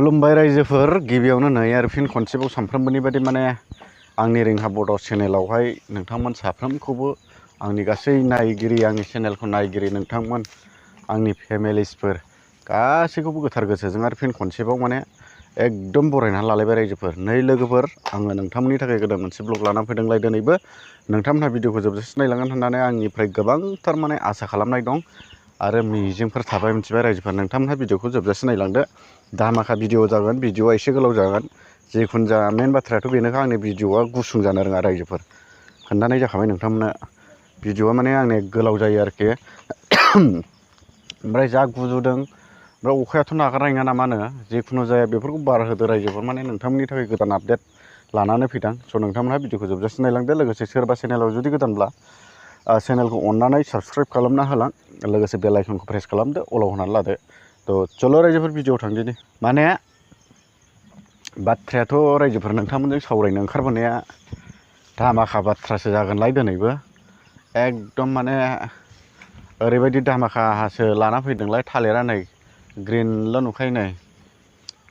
खुलुमबाय रायजोफोर गिबियावनो नै आरो फिन खनसेबाव सानफ्रोमबोनि बायदि माने आंनि रिंहा बड' चेनेलावहाय नोंथांमोन साफ्रोमखौबो आंनि गासै नायगिरि आंनि चेनेलखौ नायगिरि नोंथांमोन आंनि फेमिलिसफोर गासैखौबो गोथार गोसोजों आरो फिन खनसेबाव माने एकदम बरायनानै लालायबाय रायजोफोर। नै लोगोफोर आङो नोंथांमोननि थाखाय गोदान मोनसे ब्लग लानानै फैदोंलाय दिनैबो नोंथांमोनहा भिडिअखौ जोबजासे नायलांगोन होननानै आंनिफ्राय गोबांथार माने आसा खालामनाय दं आरो मिजिंफोर थाबाय मिथिबाय रायजोफोर। नोंथांमोनहा भिडिअखौ जोबजासे नायलांदो। दामाखा भिडिअ जागोन, भिडिअआ एसे गोलाव जागोन। जिखुनु जा मेन बाथ्रायाथ' बेनोखा आंनि भिडिअआ गुसुं जानो रोङा रायजोफोर। खोन्थानाय जाखाबाय नोंथांमोननो भिडिअआ माने आंनि गोलाव जायो आरोखि। ओमफ्राय जा गुजुदों ओमफ्राय अखायाथ' नागारनाय नङा ना मा होनो, जिखुनु जाया बेफोरखौ बार होदो रायजोफोर। माने नोंथांमोननि थाखाय गोदान आपडेट लानानै फैदों। स' नोंथांमोनहा भिडिअखौ जोबजासे नायलांदो। लोगोसे सोरबा चेनेलाव जुदि गोदानब्ला चेनेलखौ अननानै साबस्क्राइब खालामना होलां, लोगोसे बेल आइकनखौ प्रेस खालामदो, अलाव होनानै लादो। थ' चल' रायजोफोर भिडिअआव थांदिनि। माने बाथ्रायाथ' रायजोफोर नोंथांमोनजों सावरायनो ओंखारबोनाया धामाखा बाथ्रासो जागोनलाय दिनैबो। एकदम माने ओरैबायदि धामाखासो लाना फैदोंलाय, थालिरा नै ग्रिनल' नुखायो नै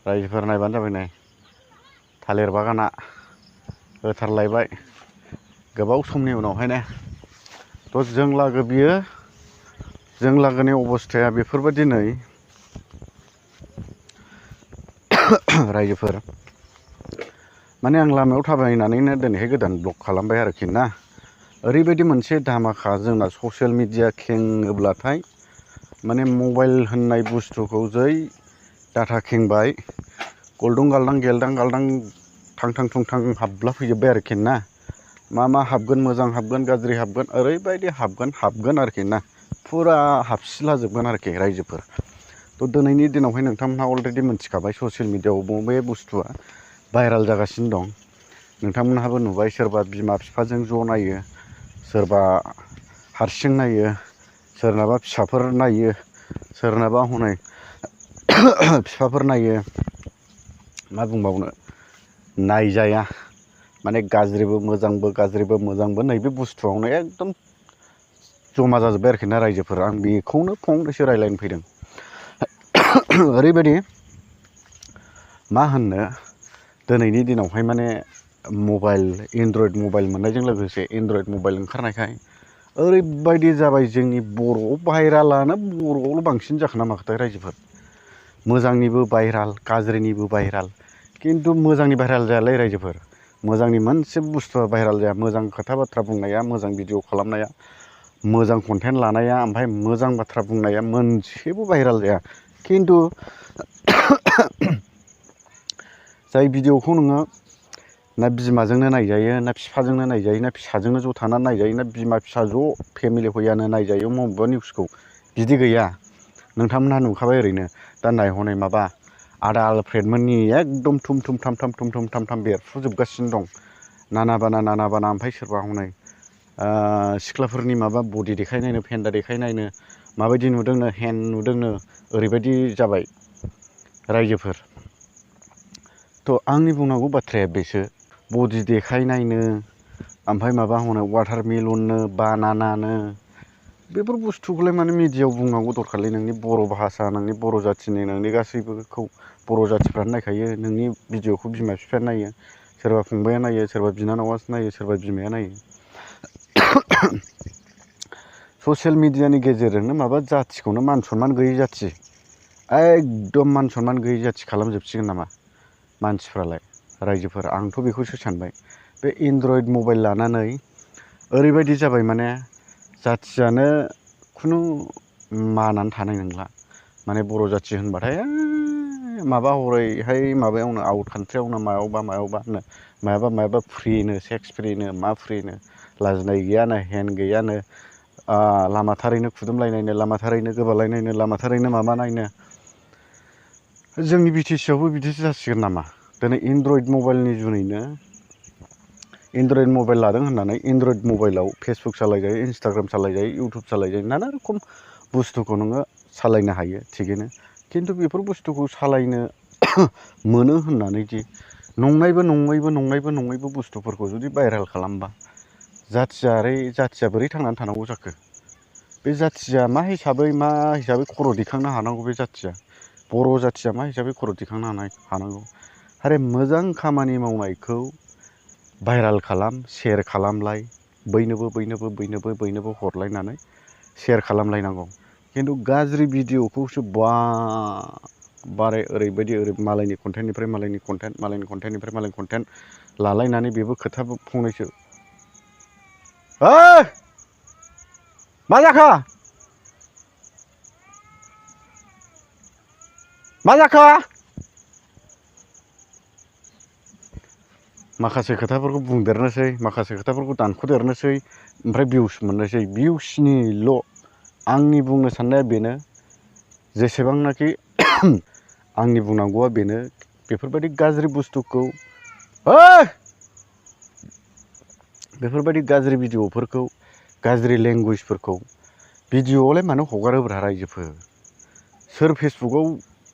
रायजोफोर, नायबानो जाबाय नै थालिर बागाना होथारलायबाय गोबाव समनि उनावहायनो। थ' जों लागो बियो जों लागोनि अबस्थाया बेफोरबायदि नै रायजोफोर। माने आं लामायाव थाबायनानैनो दिनैहाय गोदान ब्लग खालामबाय आरोखि ना। ओरैबायदि मोनसे धामाखा जोंना ससियेल मिडिया खेङोब्लाथाय माने मबाइल होननाय बुस्थुखौ जै डाटा खेंबाय, गलदुं गालदां गेलदां गालदां थां थां थुं थां हाबला फैजोब्बाय आरोखि ना। मा हाबगोन, मोजां हाबगोन, गाज्रि हाबगोन, ओरैबायदि हाबगोन आरोखि ना। फुरा हाबसिलाजोबगोन आरोखि रायजोफोर। थ' दिनैनि दिनावहाय नोंथांमोनहा अलरेडि मिथिखाबाय ससियेल मिडियाआव बबे बुस्थुआ भाइराल जागासिनो दं। नोंथांमोनहाबो नुबाय, सोरबा बिमा बिफाजों ज' नायो, सोरबा हारसिं नायो, सोरनाबा फिसाफोर नायो, सोरनाबा हनै बिफाफोर नायो। मा बुंबावनो, नायजाया माने गाज्रिबो मोजांबो, गाज्रिबो मोजांबो नैबे बुस्थुआवनो एकदम जमा जाजोब्बाय आरोखि ना रायजोफोर। आं बेखौनो फंनैसो रायज्लायनो फैदों। ओरैबायदि मा होननो, दिनैनि दिनावहाय माने मबाइल, एन्ड्रइड मबाइल मोननायजों लोगोसे एन्ड्रइड मबाइल ओंखारनायखाय ओरैबायदि जाबाय जोंनि बर'आव भाइरालानो बर'आवल' बांसिन जाखोना माखोथाय रायजोफोर। मोजांनिबो भाइराल, गाज्रिनिबो भाइराल। खिन्थु मोजांनि भाइराल जायालै रायजोफोर। मोजांनि मोनसे बुस्थुआ भाइराल जाया। मोजां खोथा बाथ्रा बुंनाया, मोजां भिडिअ खालामनाया, मोजां कन्टेन्ट लानाया, ओमफ्राय मोजां बाथ्रा बुंनाया मोनसेबो भाइराल जाया। खिन्थु जाय भिडिअखौ नोङो ना बिमाजोंनो नायजायो, ना बिफाजोंनो नायजायो, ना फिसाजोंनो ज' थानानै नायजायो, ना बिमा फिसा ज' फेमिलि हयानो नायजायो मबेबा निउसखौ, बिदि गैया। नोंथांमोनहा नुखाबाय ओरैनो दा नायहनै माबा आदा आलफ्रेदमोननि एकदम थुम थुम थाम थाम थुम थुम थाम थाम बेरफ्रुजोबगासिनो दं। नाना बाना ओमफ्राय सोरबा हनै सिख्लाफोरनि माबा बडि देखायनायनो, फेन्दा देखायनायनो, माबायदि नुदोंनो, हेन्ड नुदोंनो, ओरैबायदि जाबाय रायजोफोर। थ' आंनि बुंनांगौ बाथ्राया बेसो, बडि देखायनायनो, ओमफ्राय माबा हनै वाटारमेलननो, बानानानो, बेफोर बुस्थुखौलाय माने मिडियाआव बुंनांगौ दरखारलै। नोंनि बर' भाषा, नोंनि बर' जाथिनि, नोंनि गासैबोखौ बर' जाथिफ्रानो नायखायो। नोंनि भिडिअखौ बिमा बिफाया नायो, सोरबा फंबाया नायो, सोरबा बिनानावा नायो, सोरबा बिमाया नायो। ससियेल मिडियानि गेजेरजोंनो माबा जाथिखौनो मान सनमान गैयै जाथि, एकदम मान सनमान गैयै जाथि खालामजोबसिगोन नामा मानसिफ्रालाय रायजोफोर। आंथ' बेखौसो सानबाय। बे एन्ड्रइड मबाइल लानानै ओरैबायदि जाबाय माने जाथियानो खुनु मानानो थानाय नंला। माने बर' जाथि होनबाथाय माबा हरैहाय माबायावनो आउट कान्ट्रियावनो मायावबानो मायाबा फ्रिनो, सेक्स फ्रिनो, मा फ्रिनो, लाजिनाय गैयानो, हेन गैयानो, लामा थारैनो खुदुमलायनायनो, लामा थारैनो गोबालायनायनो, लामा थारैनो माबानायनो। जोंनि BTC आवबो बिदिसो जासिगोन नामा? दिनै एन्ड्रइड मबाइलनि जुनैनो, एन्ड्रइड मबाइल लादों होननानै एन्ड्रइड मबाइलाव फेसबुक सालायजायो, इन्सटाग्राम सालायजायो, इउटुब सालायजायो, नाना रोखोम बुस्थुखौ नोङो सालायनो हायो थिगैनो। खिन्थु बेफोर बुस्थुखौ सालायनो मोनो होननानै दि नंनायबो बुस्थुफोरखौ जुदि भाइरेल खालामबा जाथिया बोरै थांनानै थानांगौ जाखो? बे जाथिया मा हिसाबै खर' दिखांनो हानांगौ बे जाथिया? बर' जाथिया मा हिसाबै खर' दिखांनो हानांगौ आरो मोजां खामानि मावनायखौ भाइराल खालाम शेयार खालामलाय बयनोबो हरलायनानै शेयार खालामलायनांगौ खिन्थु गाज्रि भिडिअ'खौसो बारे ओरैबायदि मालायनि कन्टेन्टनिफ्राय मालायनि कन्टेन्ट लालायनानै बेबो खोथा फंनैसो मा जाखो माखासे खोथाफोरखौ बुंदेरनोसै माखासे खोथाफोरखौ दानख'देरनोसै ओमफ्राय भिउस मोननोसै भिउसनिल' आंनि बुंनो साननाया बेनो जेसेबांनाखि आंनि बुंनांगौआ बेनो बेफोरबायदि गाज्रि बुस्थुखौ बेफोरबायदि गाज्रि भिडिअ'फोरखौ गाज्रि लेंगुवेजफोरखौ भिडिअ'आवलाय मानो हगारोब्रा रायजोफोर सोर फेसबुकआव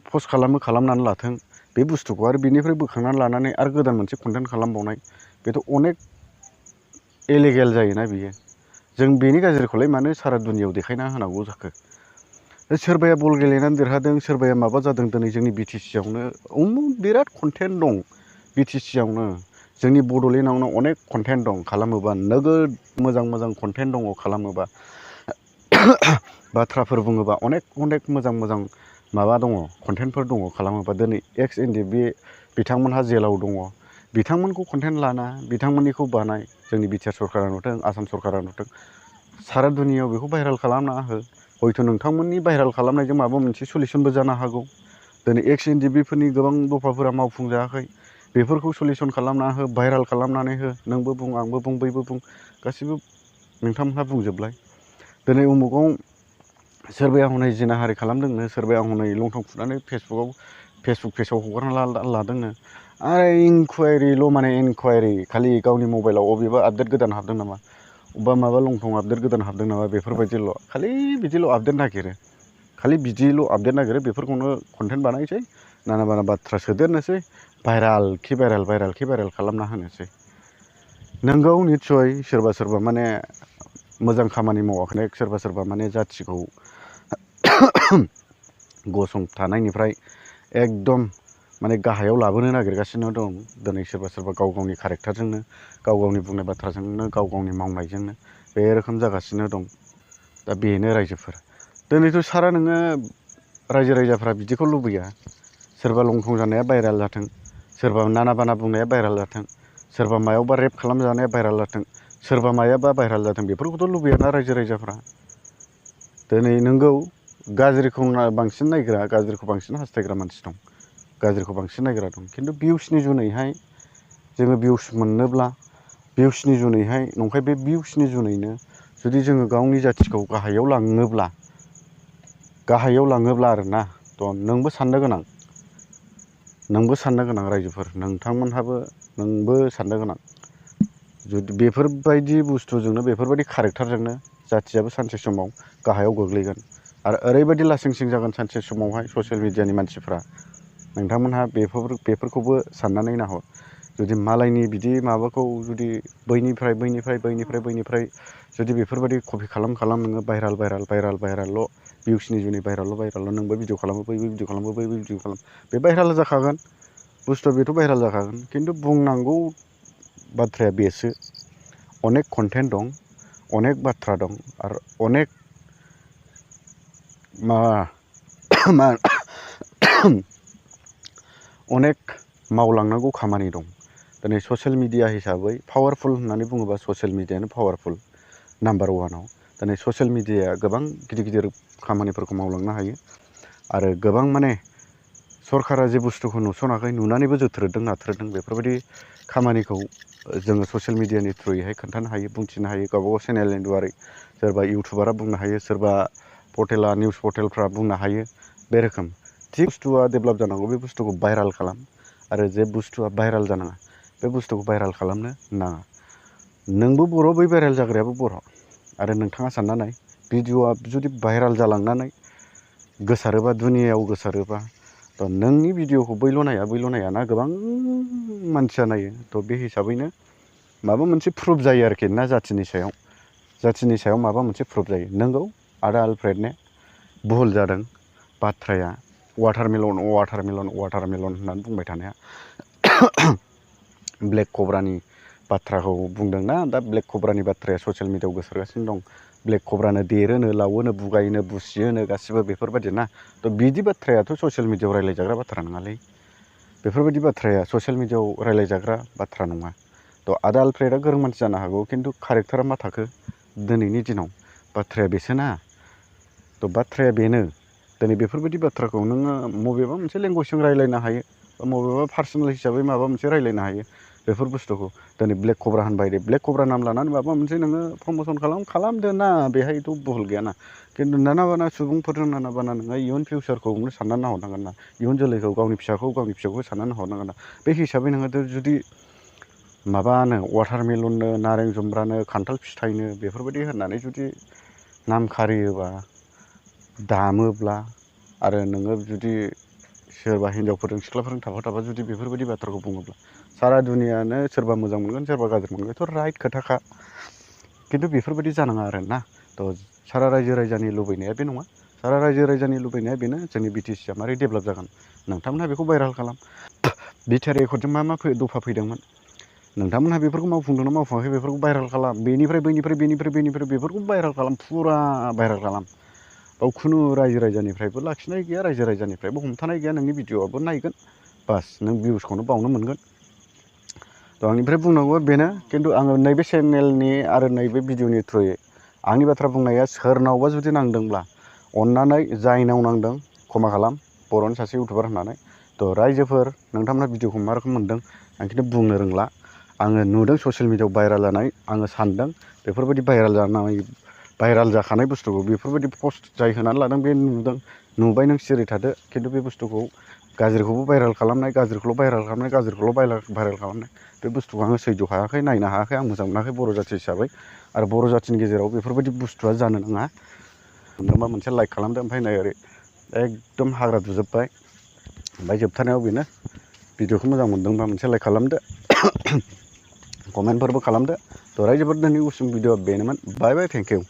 पस्ट खालामनानै लाथों बे बुस्थुखौ आरो बेनिफ्राय बोखांनानै लानानै आरो गोदान मोनसे कन्टेन्ट खालामबावनाय बेथ' अनेक इलिगेल जायोना बियो जों बेनि गाज्रिखौलाय मानो सारा दुनियाव देखायना होनांगौ जाखो सोरबाया बल गेलेनानै देरहादों सोरबाया माबा जादों दिनै जोंनि बिटिसियावनो बिराद कन्टेन्ट दं बिटिसियावनो जोंनि बड'लेण्डआवनो अनेक कन्टेन्ट दं खालामोबा नोगोद मोजां कन्टेन्ट दङ खालामोबा बाथ्राफोर बुङोबा अनेक मोजां माबा दङ कन्टेन्टफोर दङ खालामोबा दिनै एक्स एनडिएफबि बिथांमोनहा जेलाव दङ बिथांमोनखौ कन्टेन्ट लाना बिथांमोननिखौ बानाय जोंनि बिटिआर सरकारा नुथों आसाम सरकारा नुथों सारा दुनियायाव बेखौ भाइराल खालामना हो हयथ' नोंथांमोननि भाइराल खालामनायजों माबा मोनसे सलिउसनबो जानो हागौ दिनै एक्स एनडिएफबिफोरनि गोबां दफाफोरा मावफुंजायाखै बेफोरखौ सलिउसन खालामना हो भाइराल खालामनानै हो नोंबो बुं आंबो बुं बैबो बुं गासिबो नोंथांमोनहा बुंजोबलाय दिनै उमुगाव सोरबाया हनै जिनाहारि खालामदोंनो सोरबाया हनै लंथं खुनानै फेसबुक पेजाव हगारना लादोंनो आरो इनकुवायरि खालि गावनि मबाइलाव अबेबा आपडेट गोदान हाबदों नामा अबेबा माबा लंथं आपडेट गोदान हाबदों नामा बेफोरबायदिल' खालि बिदिल' आपडेट नागिरो बेफोरखौनो कन्टेन्ट बानायनोसै नाना बाना बाथ्रा सोदेरनोसै भाइराल खालामना होनोसै नोंगौ निस्सय सोरबा माने मोजां खामानि मावाखै सोरबा माने जाथिखौ गसंथानायनिफ्राय एकदम माने गाहायाव लाबोनो नागिरगासिनो दं दिनै सोरबा गाव गावनि केरेक्टारजोंनो गाव गावनि बुंनाय बाथ्राजोंनो गाव गावनि मावनायजोंनो बे रोखोम जागासिनो दं दा बेनो रायजोफोर दिनैथ' सारा नोङो रायजोफ्रा बिदिखौ लुबैया सोरबा लंथं जानाया भाइराल जाथों सोरबा नाना बाना बुंनाया भाइराल जाथों सोरबा मायावबा रेप खालामजानाया भाइराल जाथों सोरबा मायाबा भाइराल जाथों बेफोरखौथ' लुबैयाना रायजोफ्रा दिनै नोंगौ गाज्रिखौ बांसिन नायग्रा गाज्रिखौ बांसिन हास्थायग्रा मानसि दं गाज्रिखौ बांसिन नायग्रा दं खिन्थु भिउसनि जुनैहाय जोङो भिउस मोननोब्ला भिउसनि जुनैहाय नंखाय बे भिउसनि जुनैनो जुदि जोङो गावनि जाथिखौ गाहायाव लाङोब्ला आरोना थ' नोंबो साननो गोनां रायजोफोर नोंबो साननो गोनां जुदि बेफोरबायदि बुस्थुजोंनो बेफोरबायदि केरेक्टारजोंनो जाथियाबो सानसे समाव गाहायाव गोग्लैगोन आरो ओरैबायदि लासिं सिं जागोन सानसे समावहाय ससियेल मिडियानि मानसिफ्रा नोंथांमोनहा बेफोरखौबो साननानै नाहर जुदि मालायनि बिदि माबाखौ जुदि बैनिफ्राय जुदि बेफोरबायदि कपि खालाम नोङो भाइराल भिउसनि जुनै भाइराल नोंबो भिडिअ खालामो बैबो भिडिअ खालामो बे भाइराल जाखागोन बुस्थुआ बेथ' भाइराल जाखागोन खिन्थु बुंनांगौ बाथ्राया बेसो अनेक कन्टेन्ट दं अनेक बाथ्रा दं आरो अनेक अनेक मावलांनांगौ खामानि दं दिनै ससियेल मिडिया हिसाबै पावारफुल होननानै बुङोबा ससियेल मिडियानो पावारफुल नाम्बार वानाव दिनै ससियेल मिडियाया गोबां गिदिर खामानिफोरखौ मावलांनो हायो आरो गोबां माने सरकारा जे बुस्थुखौ नुस'नाखै नुनानैबो नाथ्रोदों बेफोरबायदि खामानिखौ जोङो ससियेल मिडियानि थ्रुयैहाय खोन्थानो हायो बुंथिनो हायो गावबागाव चेनेलनि दुवारै सोरबा इउटुबारा बुंनो हायो सोरबा निउस पर्टेलफ्रा बुंनो हायो बे रोखोम जि बुस्थुआ डेभेलप जानांगौ बे बुस्थुखौ भाइराल खालाम आरो जे बुस्थुआ भाइराल जानाङा बे बुस्थुखौ भाइराल खालामनो नाङा नोंबो बर' बै भाइराल जाग्रायाबो बर' आरो नोंथाङा सानना नाय भिडिअ'आ जुदि भाइराल जालांनानै दुनियायाव गोसारोबा थ' नोंनि भिडिअ'खौ बैल' नाया ना गोबां मानसिया नायो थ' बे हिसाबैनो माबा मोनसे प्रुफ जायो आरोखि ना जाथिनि सायाव माबा मोनसे प्रुफ जायो नोंगौ आदा आलफ्रेडने भुल जादों बाथ्राया वाटारमेलन होननानै बुंबाय थानाया ब्लेक कब्रानि बाथ्राखौ बुंदोंना दा ब्लेक कब्रानि बाथ्राया ससियेल मिडियाआव गोसारगासिनो दं ब्लेक कब्रानो देरोनो लावोनो बुगायोनो बुसियोनो गासिबो बेफोरबायदि ना थ' बिदि बाथ्रायाथ' ससियेल मिडियाआव रायज्लायजाग्रा बाथ्रा नङालै बेफोरबायदि बाथ्राया ससियेल मिडियाआव रायज्लायजाग्रा बाथ्रा नङा थ' आदा आलफ्रेडआ गोरों मानसि जानो हागौ खिन्थु कारेक्टारा मा थाखो दिनैनि दिनाव बाथ्राया बेसोना थ' बाथ्राया बेनो दिनै बेफोरबायदि बाथ्राखौ नोङो बबेबा मोनसे लेंगुवेजजों रायज्लायनो हायो बा बबेबा पार्सनेल हिसाबै माबा मोनसे रायज्लायनो हायो बेफोर बुस्थुखौ दिनै ब्लेक कब्रा होनबाय दे ब्लेक कब्रा नाम लानानै माबा मोनसे नोङो प्रम'सन खालामदो ना बेहायथ' भुल गैयाना खिन्थु नानाबाना सुबुंफोरजों नानाबाना नोङो इयुन फिउचारखौ साननानै नाहरनांगोन ना इयुन जोलैखौ गावनि फिसाखौ साननानै नाहरनांगोन ना बे हिसाबै नोङो जुदि माबानो वाटारमेलननो नारें जुम्ब्रानो खान्थाल फिथाइनो बेफोरबायदि होननानै जुदि नाम खारियोबा दामोब्ला आरो नोङो जुदि सोरबा हिनजावफोरजों सिख्लाफोरजों थाफा जुदि बेफोरबायदि बाथ्राखौ बुङोब्ला सारा दुनियानो सोरबा मोजां मोनगोन सोरबा गाज्रि मोनगोन बेथ' राइट खोथाखा खिन्थु बेफोरबायदि जानाङा आरोना थ' सारा रायजो राजानि लुबैनाया बे नङा सारा रायजो राजानि लुबैनाया बेनो जोंनि बिटिसिआ मारै डेभेलप जागोन नोंथांमोनहा बेखौ भाइरेल खालाम बिटिआर एकर्डजों मा दफा फैदोंमोन नोंथांमोनहा बेफोरखौ मावफुंदोंना मावफुङाखै बेफोरखौ भाइरेल खालाम बेनिफ्राय बेफोरखौ भाइरेल खालाम फुरा भाइरेल खालाम बाव खुनु रायजो राजानिफ्रायबो लाखिनाय गैया रायजो राजानिफ्रायबो हमथानाय गैया नोंनि भिडिअ'आबो नायगोन बास नों भिउसखौनो बावनो मोनगोन थ' आंनिफ्राय बुंनांगौआ बेनो खिन्थु आङो नैबे चेनेलनि आरो नैबे भिडिअ'नि थ्रुयै आंनि बाथ्रा बुंनाया सोरनावबा जुदि नांदोंब्ला अननानै जायनाव नांदों क्षमा खालाम बर'नि सासे इउटुबार होननानै थ' रायजोफोर नोंथांमोना भिडिअ'खौ मा रोखोम मोनदों आं खिन्थु बुंनो रोंला आङो नुदों ससियेल मिडियाआव भाइरेल जानाय आङो सानदों बेफोरबायदि भाइरेल जाखानाय बुस्थुखौ बेफोरबायदि पस्ट जाय होनानै लादों बे नुबाय नों सिरि थादो खिन्थु बे बुस्थुखौ गाज्रिखौबो भाइरेल खालामनाय गाज्रिखौल' भाइरेल खालामनाय बे बुस्थुखौ आङो सैज्य हायाखै नायनो हायाखै आं मोजां मोनाखै बर' जाथि हिसाबै आरो बर' जाथिनि गेजेराव बेफोरबायदि बुस्थुआ जानो नाङा मोनदोंबा मोनसे लाइक खालामदो ओमफ्राय नै ओरै एकदम हाग्रा दुजोब्बाय ओमफ्राय जोबथारनायाव बेनो भिडिअ'खौ मोजां मोनदोंबा मोनसे लाइक खालामदो कमेन्टफोरबो खालामदो थ' रायजोफोर दिनै गुसुं भिडिअ' बेनोमोन बाय थेंक इउ